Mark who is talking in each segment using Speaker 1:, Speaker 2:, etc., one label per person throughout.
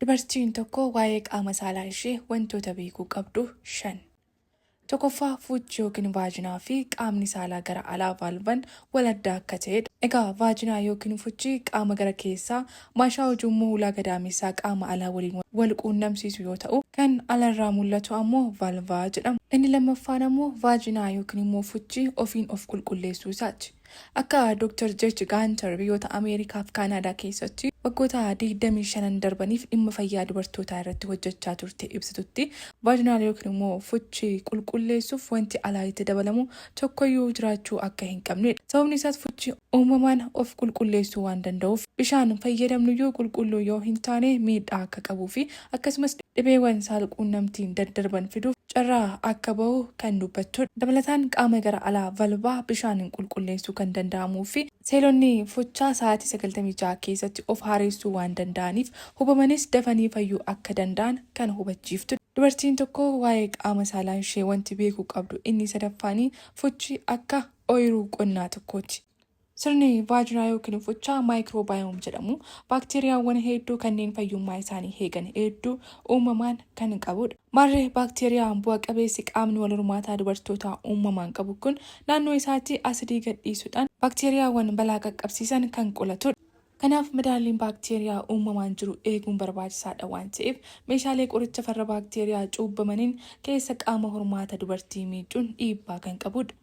Speaker 1: Dubartiin tokko waa'ee qaama saalaa ishee wantoota beekuu qabdu 5. Tokkoffaa, fuuchi yookiin vaajinaa fi qaamni saalaa gara alaa vaalvan wal adda akka ta'edha. Egaa vaajinaa yookiin fuchi qaama gara keessaa maashaa ujummoo hulaa gadaamessaa qaama alaa waliin wal quunnamsiisu yoo ta'u, kan alarraa mul'atu ammoo valvaa jedhama. Inni lammaffaan ammoo vaajinaa yookiin immoo fuchi ofiin of qulqulleessuu isaati. Akka Dr. Jech Gaantar biyyoota Ameerikaa fi Kaanaadaa keessatti waggoota 25n darbaniif dhimma fayyaa dubartootaa irratti hojjechaa turte ibsitutti, vaginal yookiin immoo fuchi qulqulleessuuf wanti alaa itti dabalamu tokkoyyuu jiraachuu akka hin qabnedha. Sababni isaas fuchi uumamaan of qulqulleessuu waan danda'uuf. Bishaan fayyadamnuyyuu qulqulluu yoo hin taane miidhaa akka qabuu fi akkasumas dhibeewwan saal-quunnamtiin daddarban fiduuf carraa akka bahu kan dubbattudha. Dabalataan qaama gara alaa, valva, bishaaniin qulqulleessuu kan danda'amuu fi seelonni fuchaa sa'aatii 96 keessatti of haaressuu waan danda'aniif hubamanis dafanii fayyuu akka danda'an kan hubachiiftudha. Dubartiin tokko waa'ee qaama saalaa ishee wanti beekuu qabdu inni sadaffaanii fuchi akka ooyiruu qonnaa tokkooti. Sirni vaajinaa yookiin fuchaa microbiome jedhamu baakteeriyaawwan hedduu kanneen fayyummaa isaanii eegan hedduu uumamaan kan qabudha. Maarree baakteeriyaan bu'a qabeessi qaamni wal hormaataa dubartootaa uumamaan qabu kun naannoo isaatti asidii gadhiisuudhaan baakteeriyaawwan balaa qaqqabsiisan kan qolatudha. Kanaaf madaalliin baakteeriyaa uumamaan jiru eeguun barbaachisaadha waan ta'eef meeshaalee qoricha farra baakteeriyaa cuubbamaniin keessa qaama hormaata dubartii miicuun dhiibbaa kan qabudha.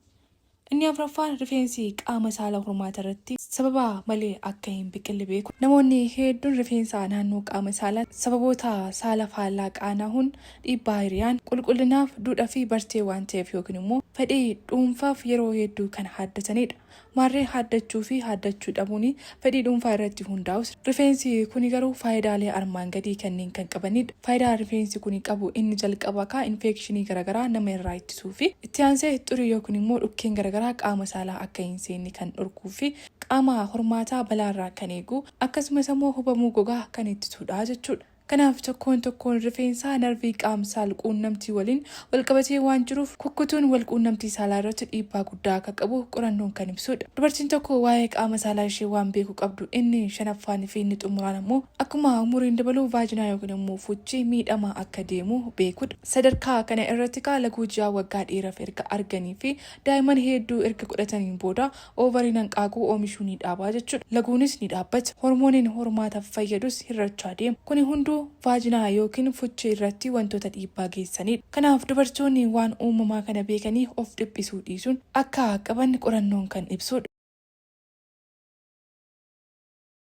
Speaker 1: Inni afraffaan rifeensi qaama saala hormaata irratti sababa malee akka hin biqille beeku. Namoonni hedduun rifeensa naannoo qaama saalaa sababoota saala faallaa qaanaahuun, dhiibbaa hiriyaan, qulqullinaaf, duudha fi bartee waan ta'eef yookiin immoo fedhii dhuunfaaf yeroo hedduu kan haaddataniidha. Maarree haaddachuu fi haaddachuu dhabuun fedhii dhuunfaa irratti hundaa'us, rifeensi kuni garuu faayidaalee armaan gadii kanneen kan qabaniidha. Faayidaa rifeensi kuni qabu inni jalqabaa kaa infeekshinii garagaraa nama irraa ittisuu fi itti aansee xurii yookiin immoo dhukkeen garagaraa qaama saalaa akka hin seenne kan dhorkuu fi qaama hormaataa balaarraa kan eegu akkasumas ammoo hubamuu gogaa kan ittisuudha jechuudha. Kanaaf tokkoon tokkoon rifeensaa narvii qaam-saal quunnamtii waliin walqabatee waan jiruuf kukkutuun walquunnamtii saalaa irratti dhiibbaa guddaa akka qabu qorannoon kan ibsuudha. Dubartiin tokko waa'ee qaama saalaa ishee waan beekuu qabdu inni shanaffaan fi inni xumuraan ammoo akkuma umuriin dabalu vaajinaa yookiin ammoo fuchi miidhamaa akka deemu beekuudha. Sadarkaa kana irratti kaa laguu ji'aa waggaa dheeraaf erga arganii fi daa'imman hedduu erga godhataniin booda Oovariin hanqaaquu oomishuu ni dhaaba jechuudha. Laguunis ni dhaabbata. Hormooniin hormaataaf fayyadus hir'achaa deema. Kuni hunduu vaajinaa yookiin fuchee irratti wantoota dhiibbaa geessaniidha. Kanaaf dubartoonni waan uumamaa kana beekanii of dhiphisuu dhiisuun akka qaban qorannoon kan ibsuudha.